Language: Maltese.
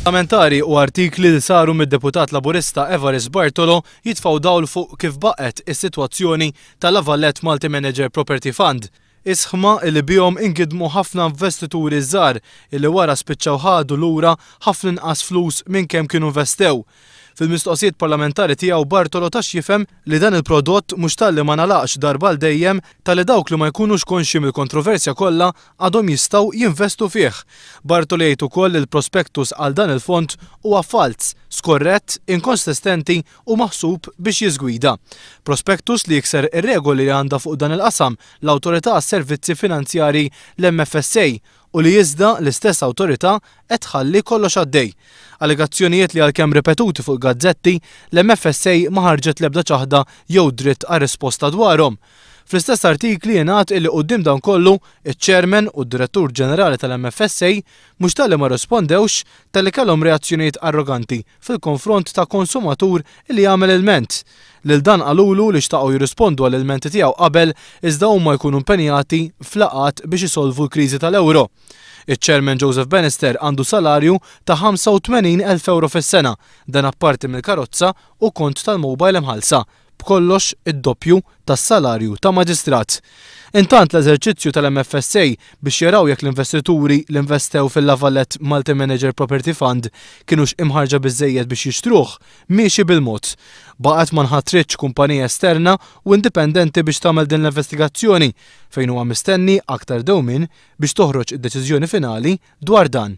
Parlamentari u artikli li saru mid-Deputat Laburista Evarist Bartolo jitfgħu dawl fuq kif baqgħet is-sitwazzjoni ta' La Valette Multi Manager Property Fund. Isħma illi bihom ingidmu ħafna investituri żgħar illi wara spiċċaw ħadu lura ħafna inqas flus minn kemm kienu investew. Fil-mistoqsijiet parlamentari tiegħu Bartolo ta x'jifhem li dan il-prodott mhux talli ma ngħalaqx darba għal dejjem talli dawk li ma jkunux konxji mill-kontroversja kollha għadhom jistgħu jinvestu fih. Bartolo jgħid ukoll li l-prospectus għal dan il-fond huwa falz, skorrett, inkonsistenti u maħsub biex jiżgwida. Prospectus li jikser ir-regoli li għandha fuq dan il-qasam l-Awtorità għas-Servizzi Finanzjarji l-MFSA u li iżda l-istess awtorità qed tħalli kollox għaddej. Allegazzjonijiet li għalkemm ripetuti fuq gazzetti, l-MFSA ma ħarġet l-ebda ċaħda jew dritt għal risposta dwarhom. Fl-istess artikli jingħad illi quddiem dan kollu, iċ-chairman u d-direttur ġenerali tal-MFSA mhux talli ma rrispondewx talli kellhom reazzjonijiet arroganti fil-konfront ta' konsumatur li għamel ilment. Lil dan qalulu li xtaqgħu jirrispondu għall-ilmenti tiegħu qabel iżda huma jkunu impenjati f'laqgħat biex isolvu l-kriżi tal-ewro. Iċ-chairman Joseph Bannister għandu salarju ta' 85,000 euro fis-sena, dan apparti mill-karozza u kont tal-mobile imħallsa, b'kollox id-doppju tas-salarju ta' maġistrat. Intant l-eżerċizzju tal-MFSA biex jaraw jekk l-investituri li investew fil-La Valette Multi Manager Property Fund kienux imħarġa biżejjed biex jixtruh, miexi bil-mod. Baqgħet ma nħatritx kumpanija esterna u indipendenti biex tagħmel din l-investigazzjoni fejn huwa mistenni aktar dewmien biex toħroġ id-deċiżjoni finali dwar dan.